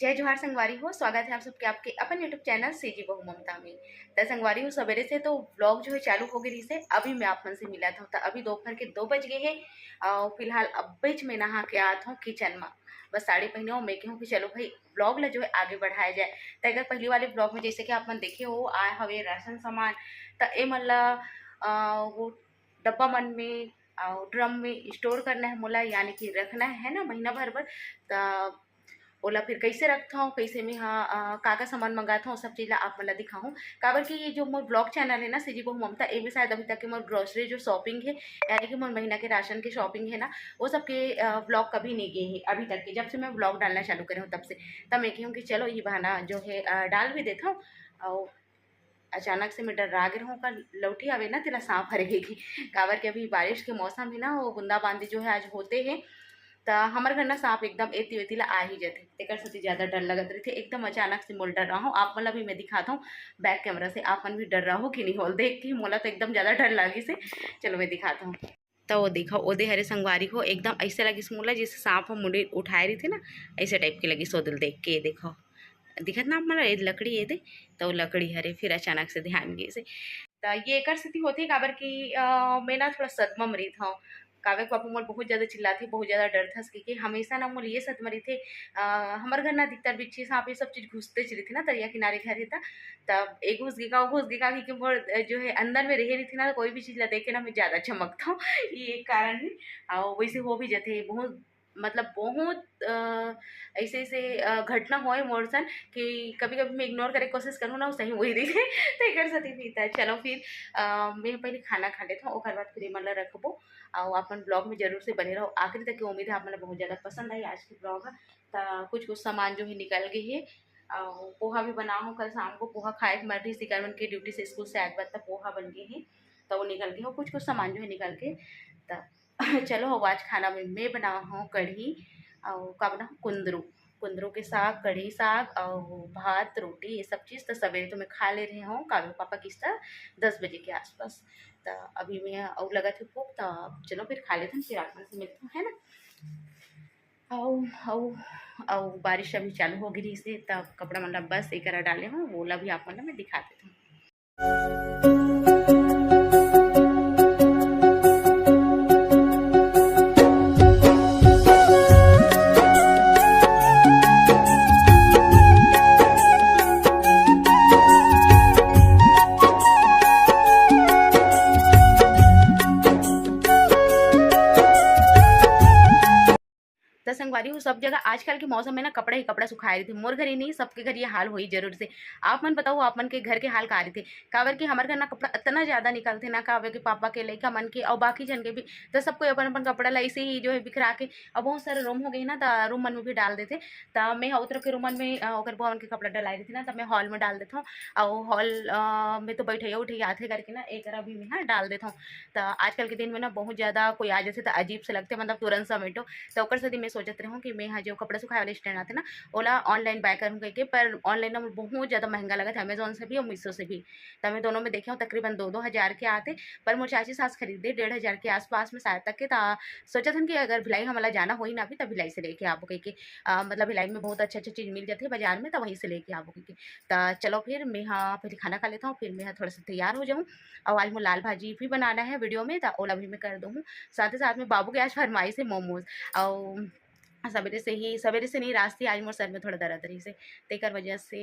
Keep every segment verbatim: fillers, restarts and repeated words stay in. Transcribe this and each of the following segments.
जय जोहार संगवारी हो, स्वागत है आप सबके आपके अपन YouTube चैनल सीजी बहू ममता में। त संगवारी हो, सवेरे से तो व्लॉग जो है चालू हो गई रहिस हे। अभी मैं आप मन से मिलत हूँ, त अभी दोपहर के दो बज गए हैं और फिलहाल अब्बेच में नहा के आत हूँ किचन में। बस साड़ी पहने हूँ, मैं कहूँ कि चलो भाई व्लॉग ला जो है आगे बढ़ाया जाए। त अगर पहली वाले व्लॉग में जैसे कि आप मन देखे हो, आए हवे राशन सामान, त ए मन ला अ, वो डब्बा मन में और ड्रम में स्टोर करना है मोला, यानी कि रखना है ना महीना भर बर। त ओला फिर कैसे रखथौं, कैसे मैं हा, अ, का-का सामान मंगाथौं, सब चीज ला आप मन ला दिखाहूँ। काबर कि ये जो मोर व्लॉग चैनल है ना, सीजी बहू ममता, एमे शायद अभी तक के मोर ग्रोसरी जो शॉपिंग है, यानी कि मोर महीना के राशन के शॉपिंग है ना, वो सब के, अ, व्लॉग कभी नहीं गए हैं अभी तक के, जब से मैं व्लॉग डालना चालू करे हूँ तब से। तब मैं कहूँ कि चलो ये बहाना जो है, अ, डाल भी देथौं। और अचानक से मैं डर्रा गे रहूँ, का लौठी आवे ना, तेला सांप हर गे। काबर के अभी बारिश के मौसम है ना, वो बूंदाबांदी जो है आज होते है, त हमर घर ना सांप एकदम एती ओती ला आ ही जाथे, तेकर सेती ज्यादा डर लगत रहिथे। एकदम अचानक से मोला डर्राहूँ, आप मन ला भी मैं दिखात हूँ बैक कैमरा से, आप मन भी डर्राहू कि नहीं होल देख के, मोला तो एकदम ज्यादा डर लागिस हे। चलो मैं दिखात हूँ। त वो देखो, ओदे हरे संगवारी हो, एकदम ऐसे लगिस मोला जैसे सांप ह मुड़ी उठाए रहिथे ना, ऐसे टाइप के लगिस ओदे ल देख के। देखो, दिखत ना आप मन ला, ये लकड़ी ये दे, त वो लकड़ी हरे, फिर अचानक से ध्यान गिस हे। त ये एकर सेती होथे काबर कि, अ, मैं ना थोड़ा सदमा म रहिथौं। काबर के पापा मोर बहुत ज्यादा चिल्लाथे, बहुत ज्यादा डरथस कहिके, हमेशा ना मोर ये सदमा रहिथे। अ, हमर घर ना अधिकतर बिच्छी सांप ये सब चीज घुसतेच रहिथे ना, तरिया किनारे घर हे त, तब ए घुस गे का, ओ घुस गे का कहिके मोर, अ, जो है अंदर में रहे रहिथे ना, कोई भी चीज ला देख के ना मैं ज्यादा चमकथौं। ये एक कारण है। और वैसे हो भी जाथे, बहुत मतलब बहुत, अ, ऐसे ऐसे, अ, घटना होए मोर सन कि कभी कभी मैं इग्नोर करे के कोशिश करूँ ना, वो सही वही रहिथे। त एकर सेती भी त चलो फिर, अ, मैं पहले खाना खा लेथौं, ओकर बाद फिर एमन ला रखबो। और आप मन व्लॉग में जरूर से बने रहो आखिरी तक, के उम्मीद है आप मन ला बहुत ज्यादा पसंद आई आज की व्लॉग ह। त कुछ कुछ सामान जो है निकल गए है, और पोहा भी बना हूँ, कल शाम को पोहा खाए के मन रहिस, सिकर मन के ड्यूटी से स्कूल से आए के बाद त पोहा बन गए है, त वो निकल गए हो कुछ कुछ सामान जो है निकल के। त चलो, अब आज खाना में मैं बनाहूँ कढ़ी और का बनाहूँ, कुंदरू, कुंदरू के साग, कढ़ी साग और भात, रोटी, ये सब चीज। त सवेरे तो मैं खा ले रहे हूँ, काबर पापा किस त दस बजे के आसपास। त अभी मैं अउ लगत हे भूख, त चलो फिर खा लेथन, फिर आप मन से मिलथन, है ना। अउ, अउ, अउ बारिश अभी चालू हो गई रहिस हे, त कपड़ा मन ला बस एकरा डाले हूँ, ओला भी आप मन ला मैं दिखा देथौं। त संगवारी हो, सब जगह आजकल के मौसम में ना कपड़ा ही कपड़ा सुखाए रहिथे। मोर घर ही नहीं, सबके घर ये हाल होही जरूर से। आप मन बताओ, आप मन के घर के हाल का रहिथे? काबर कि हमर घर ना कपड़ा इतना ज्यादा निकलथे ना, काबर के पापा के, लइका मन के और बाकी झन के भी, त सब कोई अपन अपन कपड़ा ला ऐसे ही जो है बिखरा के, और बहुत सारे रूम हो गए ना, त रूम मन में भी डाल देथे। त मैं ह उतर के रूम मन में, अ, ओकर बुआ मन के कपड़ा डलाए रहिथे ना, त मैं हॉल में डाल देथौं। और हॉल, अ, में तो बैठैया उठैया आथे करके ना, एकरा भी मैं ह डाल देथौं। त आजकल के दिन में ना बहुत ज्यादा कोई आ जाथे त अजीब से लगथे, मतलब तुरंत समेटो। त ओकर सेती मैं सोचत रहूँ कि मैं ह जो कपड़ा सुखाए वाला स्टैंड आथे ना, ओला ऑनलाइन बाय करूँ कहिके, पर ऑनलाइन ना मोर बहुत ज्यादा महंगा लगत हे, अमेजोन से भी और मीशो से भी। त मैं दोनों में देखे हूँ, तकरीबन दो दो हजार के आथे, पर मोर चाची सास खरीदे डेढ़ हजार के आसपास में शायद तक के। त सोचत हन कि अगर भिलाई हमला जाना होही ना अभी, त भिलाई से लेके आबो कहिके। अ, मतलब भिलाई में बहुत अच्छा अच्छा चीज मिल जाथे बाजार में, त वहीं से लेके आबो कहिके। त चलो फिर मैं ह पहले खाना खा लेथौं, फिर मैं ह थोड़ा सा तैयार हो जाऊँ। और आज मोर लाल भाजी भी बनाना है वीडियो में, त ओला भी मैं कर दूँ। साथ ही साथ में बाबू के आज फरमाइश है मोमोज। और सवेरे से ही, सवेरे से नहीं, रात से आज मोर सर में थोड़ा दर्द रहिस हे, तेकर वजह से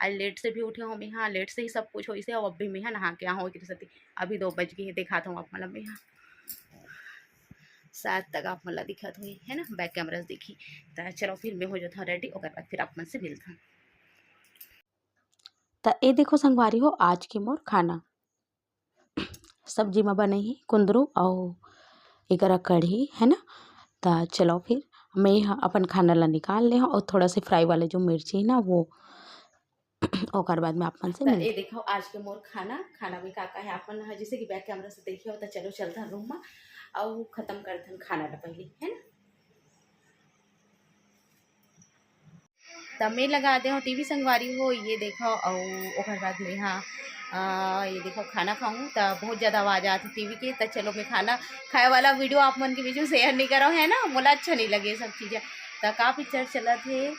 आज लेट से भी उठे हूँ मैं ह, लेट से ही सब कुछ होइस हे। और अब भी मैं ह नहा के आ हूँ एकरे सेती। अभी दो बज गए हैं, दिखाता हूँ आप मन ला मैं ह सात तक आप मन ला दिखत होही, है ना, बैक कैमरा से दिखी। त चलो फिर मैं हो जाता हूँ रेडी, ओकर बाद फिर आप मन से मिलता हूँ। त ए देखो संगवारी हो, आज के मोर खाना, सब्जी में बने ही कुंदरू अउ एकरा कढ़ी, है ना। त चलो फिर मैं ह अपन खाना ला निकाल ले हूँ और थोड़ा से फ्राई वाले जो मिर्ची है ना वो, ओकर बाद में आप मन से त मिलते। ए देखो आज के मोर खाना, खाना में का का है आप मन ह जैसे कि बैक कैमरा से देखे हो, त चलो चलता रूम में और खत्म करथन खाना ला पहले, है ना। त मैं लगा दे हूँ टीवी संगवारी हो, ये देखो, अउ ओकर बाद में हा, अ, ये देखो खाना खाऊँ त बहुत ज्यादा आवाज आती टीवी के। त चलो मैं खाना खाए वाला वीडियो आप मन के बीच में शेयर नहीं करो, है ना, मोला अच्छा नहीं लगे ये सब चीजें। त का पिक्चर चलत हे,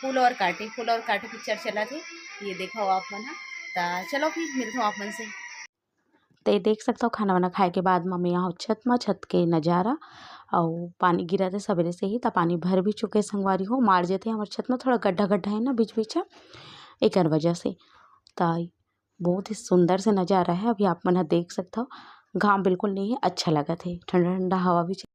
फूल और कांटे, फूल और कांटे पिक्चर चलत हे, ये देखो आप मन ह। त चलो फिर मिलथों आप मन से। त ये देख सकथव, खाना वाना खाए के बाद म मैं आहों छत म, छत के नजारा, अउ पानी गिरत हे सबेरे से ही, त पानी भर भी चुके हे संगवारी हो। माड़ जथे हमर छत म, थोड़ा गड्ढा गड्ढा हे ना बीच बीच ह, एकर वजह से। त बहुत ही सुंदर से नजारा हे, अभी आप मन ह देख सकथव, घाम बिल्कुल नहीं हे, अच्छा लगत हे, ठंडा ठंडा हवा भी चल।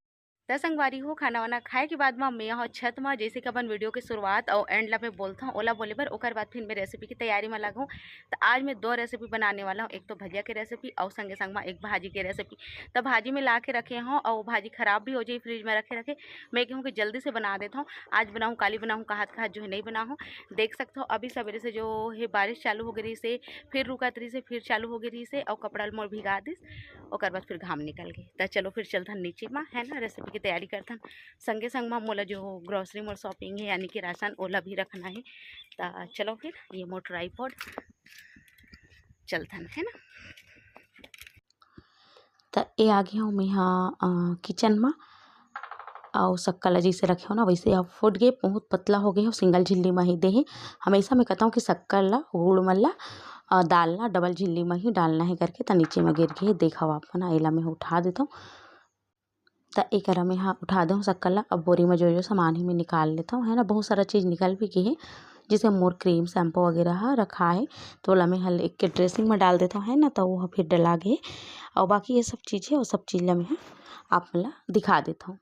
त संगवारी हो, खाना वाना खाए के बाद म मैं आहों छत म, जैसे कि अपन वीडियो के शुरुआत अउ एंड ला मैं बोलथों, ओला बोले बर, ओकर बाद फिर मैं रेसिपी की तैयारी म लगहूँ। त आज मैं दो रेसिपी बनाने वाला हूँ, एक तो भजिया के रेसिपी अउ संगे संग म एक भाजी के रेसिपी। त भाजी में ला के रखे हूँ अउ भाजी खराब भी हो जाही फ्रिज में रखे रखे, मैं कहूँ कि जल्दी से बना देथों, आज बनाहूँ काली बनाहूँ कहत कहत जो है नहीं बनाहूँ। देख सकथव अभी सबेरे से जो है बारिश चालू हो गई रहिसे, फिर रुकत रहिसे, फिर चालू हो गई रहिसे अउ कपड़ा ल मोर भिगा दिस, ओकर बाद फिर घाम निकल गे। त चलो फिर चलथन नीचे म, है ना, रेसिपी की तैयारी करथन। संगे संग म मोला जो ग्रोसरी मोर शॉपिंग हे यानी कि राशन, ओला भी रखना हे। त चलो फिर ये मोर ट्राईपॉड, चलथन, है ना। त ए आ गे हूँ मैं ह, अ, किचन म, अउ शक्कर ला जैसे रखे हो ना वैसे अब फूट गे, बहुत पतला हो गे हो, सिंगल झिल्ली म ही दे हे। हमेशा मैं कहता हूँ कि शक्कर ला, गुड़ मन ला, अ, दाल ला डबल झिल्ली म ही डालना हे करके, त नीचे म गिर गे हे। देखव आप मन, एला मैं उठा देथव। त एकरा मैं ह उठा देहूँ शक्कर ला। अब बोरी म जो जो सामान हे मैं निकाल लेथव, है ना। बहुत सारा चीज निकल भी गे हे, जैसे मोर क्रीम, शैम्पू वगैरह ह रखा हे, त ओला मैं ह एक के ड्रेसिंग म डाल देथव, है ना, त वो ह फिर डला गे। अउ बाकी ये सब चीज हे, वो सब चीज ला मैं ह आप मन ला दिखा देथव।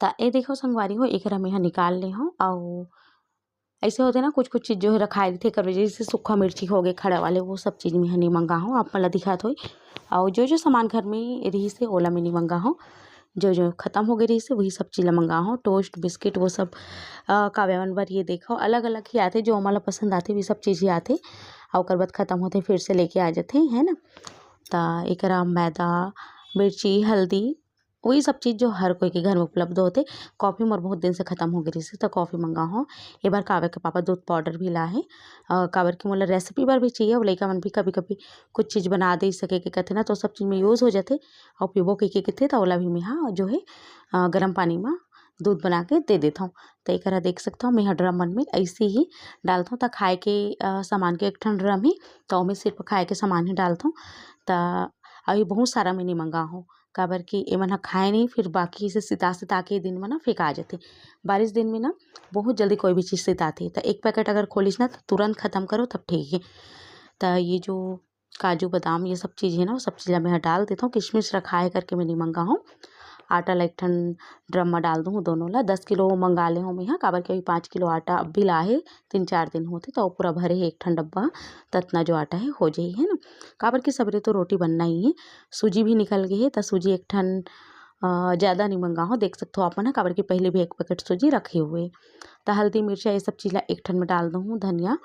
त ए देखो संगवारी हो, एकरा मैं ह निकाल ले हव। अउ ऐसे होथे ना, कुछ-कुछ चीज जो है रखाए रहिथे, एकर वजह से सूखा मिर्ची हो गे खड़ा वाले, वो सब चीज मैं ह नइ मंगा हव, आप मन ला दिखात होई। अउ जो-जो सामान घर में रिहिस हे, ओला मैं नइ मंगा हव। जो-जो खत्म हो गे रिहिस हे, वही सब चीज ला मंगा हव। टोस्ट, बिस्किट, वो सब, अ, काव्या मन बर ये देखो, अलग-अलग ही आथे, जो ओमन ला पसंद आथे, वही सब चीज ही आथे। अउ ओकर बाद खत्म होथे, फिर से लेके आ जाथे, है ना? त एकरा मैदा, मिर्ची, हल्दी, वही सब चीज जो हर कोई के घर में उपलब्ध होथे। कॉफी मोर बहुत दिन से खत्म हो गे रिहिस हे, त कॉफी मंगा हव। ए बार काव्या के पापा दूध पाउडर भी लाए हे, अ, काबर कि मोला रेसिपी बर भी चाहिए, अउ लइका मन भी कभी-कभी कुछ चीज बना दे सके के कथे ना, त ओ सब चीज में यूज़ हो जाथे। अउ पीबो कहिके कथे, त ओला भी मेहा जो हे, अ, गरम पानी म दूध बना के दे देथव। त एकरा देख सकथव, मेहा ड्रम मन में ऐसे ही डालथव, त खाए के, अ, सामान के एक ठन ड्रम हे, त ओमे सिर्फ खाए के सामान ही डालथव। त अभी बहुत सारा मैं नइ मंगा हव। काबर कि एमन ह खाए नहीं, फिर बाकी से सिता-सिता के दिन में ना फेंका जाथे। बारिश दिन में ना बहुत जल्दी कोई भी चीज सिताथे, त एक पैकेट अगर खोलिस ना, त तुरंत खत्म करो, तब ठीक हे। त ये जो काजू, बादाम, ये सब चीज हे ना, वो सब चीज ला मैं ह डाल देथव। किशमिश रखा हे करके मैं नइ मंगा हव। आटा ला एक ठन ड्रम में डाल दूँ दोनों ला। दस किलो मंगा ले हव मैं ह, काबर कि अभी पाँच किलो आटा अब भी ला हे, तीन चार दिन होथे, त वो पूरा भरे हे एक ठन डब्बा, त अतना जो आटा हे, हो जाही, है ना। काबर कि सबेरे तो रोटी बनना ही हे। सूजी भी निकल गे हे, त सूजी एक ठन, अ, ज्यादा नइ मंगा हव, देख सकथव आप मन ह, काबर कि पहले भी एक पैकेट सूजी रखे हुए। त हल्दी, मिर्चा, ये सब चीज ला एक ठन में डाल दूँ, धनिया,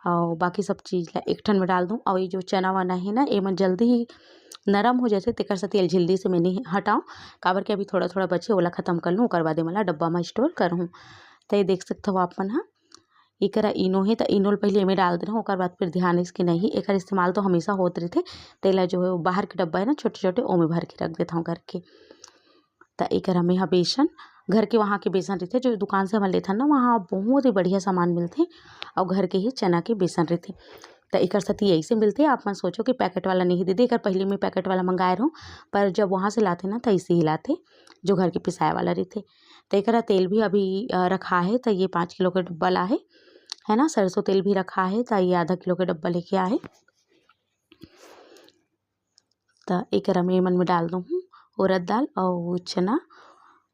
अउ बाकी सब चीज ला एक ठन में डाल दूँ। अउ ये जो चना वना हे ना, एमन जल्दी ही नरम हो जाथे, तेकर सेती एला झिल्ली से मैं नइ हटाव, काबर कि अभी थोड़ा-थोड़ा बचे, ओला खत्म कर लूँ, ओकर बाद एमन ला डब्बा म स्टोर करहूँ। त ये देख सकथव आप मन ह, एकरा इनो हे, त इनो ल पहिले एमे डाल दे रहूँ, ओकर बाद फिर ध्यान आइस कि नहीं, एकर इस्तेमाल तो हमेशा होत रहिथे। तेला जो है, वो बाहर के डब्बा है ना, छोटे-छोटे, ओमे भर के रख देथव करके। त एकरा में ह बेसन, घर के वहाँ के बेसन रहिथे, जो दुकान से हमन लेथन ना, वहाँ बहुत ही बढ़िया सामान मिलथे, अउ घर के ही चना के बेसन रहिथे। त एकर सेती ऐसे मिलथे, आप मन सोचो कि पैकेट वाला नहीं दीदी, एकर पहले में पैकेट वाला मंगाए रहूँ, पर जब वहाँ से लाथे ना, त ऐसे ही लाथे, जो घर के पिसाए वाला रहिथे। त एकरा तेल भी अभी, अ, रखा है, त ये पाँच किलो के डब्बा ला है, है ना, सरसों तेल भी रखा है, त ये आधा किलो के डब्बा लेके आए। त एकरा में एमन में डाल दूँ हूँ उरद दाल अउ चना,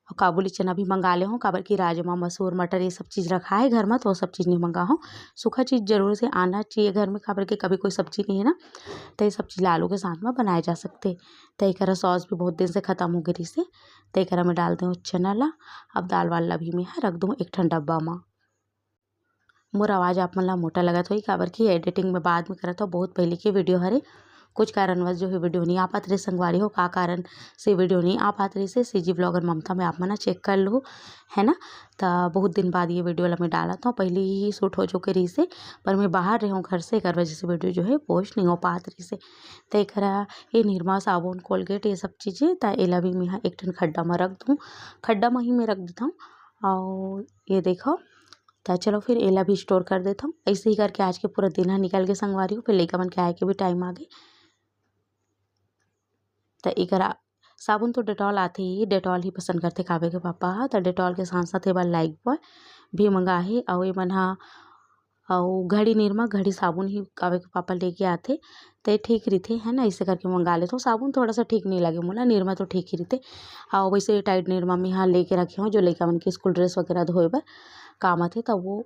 अउ काबुली चना भी मंगा ले हूँ, काबर कि राजमा, मसूर, मटर ये सब चीज़ रखा है घर में, तो वो सब चीज़ नहीं मंगा हूँ। सूखा चीज़ जरूर से आना चाहिए घर में, काबर कि कभी कोई सब्जी नहीं है ना, तो ये सब चीज़ ला आलू के साथ में बनाए जा सकते। त एकरा सॉस भी बहुत दिन से ख़त्म हो गई से, त एकरा में डाल दूँ चना ला। अब दाल वाल ला भी मैं ह रख दूँ एक ठन डब्बा में। मोर आवाज़ आप मन ला मोटा लगत होही, काबर कि एडिटिंग में बाद में करत हव, बहुत पहले के वीडियो हरे, कुछ कारणवश जो है वीडियो नहीं आ पात रहे संगवारी हो। का कारण से वीडियो नहीं आ पात रहे से सीजी ब्लॉगर ममता में आप मन ह चेक कर लो, है ना। त बहुत दिन बाद ये वीडियो ला मैं डालत हव, पहले ही शूट हो चुके रही से, पर मैं बाहर रहे हूँ घर से, एकर वजह से वीडियो जो है पोस्ट नहीं हो पात रही से। त एकरा ये निरमा साबुन, कोलगेट, ये सब चीज़ें, त एला भी मैं ह एक ठन खड्डा में रख दूँ, खड्डा में ही मैं रख देता हूँ। और ये देखो, त चलो फिर एला भी स्टोर कर देथन। ऐसे ही करके आज के पूरा दिन ह निकल गे संगवारी हो। फिर लइका मन के आए के भी टाइम आ गे। त एकरा साबुन तो डेटॉल आथे ही, डेटॉल ही पसंद करथे काव्य के पापा ह। त डेटॉल के साथ साथ एबर लाइफ बॉय भी मंगा हे। अउ एमन ह अउ घड़ी निरमा, घड़ी साबुन ही काव्य के पापा लेके आथे। त ठीक रहिथे, है ना, ऐसे करके मंगा लेथों। साबुन थोड़ा सा ठीक नहीं लगे मोला, निरमा तो ठीक ही रहिथे। अउ वैसे टाइड निरमा में यहाँ लेके रखे हो, जो लइका मन के स्कूल ड्रेस वगैरह धोए बर काम आथे, त वो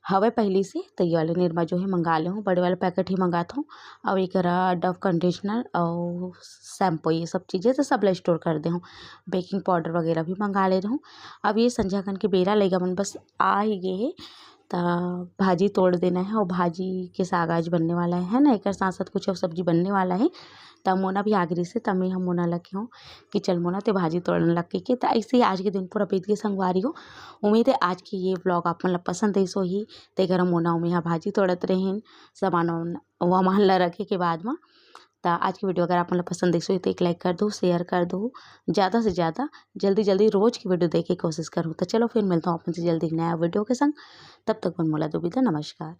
हवे पहली से। त ये वाले निरमा जो है मंगा ले हूँ, बड़े वाले पैकेट ही मंगाथों। अउ एकरा डव कंडीशनर अउ शैम्पू, ये सब चीज़ें तो सब ला स्टोर कर दे हूँ। बेकिंग पाउडर वगैरह भी मंगा ले रहूँ। अब ये संझा कन के बेरा लइका मन बस आ ही गे हे, त भाजी तोड़ देना है। और भाजी के साग आज बनने वाला है, है ना, एक साथ साथ कुछ और सब्जी बनने वाला है। त मोना भी आगे रहिसे, त मैं हम मोना लगे हूँ कि चल मोना, ते भाजी तोड़न लग के। त ऐसे ही आज के दिन पूरा बीत के संगवारी हो। उम्मीद है आज की ये व्लॉग आप मन ला पसंद आइस होही। त एकर मोना उमे हा भाजी तोड़त रहिन, सामान वामान ला रखे के बाद में। त आज की वीडियो अगर आप मन ला पसंद आइस होही, त एक लाइक कर दो, शेयर कर दो, ज़्यादा से ज़्यादा जल्दी जल्दी रोज की वीडियो देखे के कोशिश करूँ। त चलो फिर मिलता हूँ आप मन से जल्दी एक नया वीडियो के संग। तब तक मन मोला दो विदा, नमस्कार।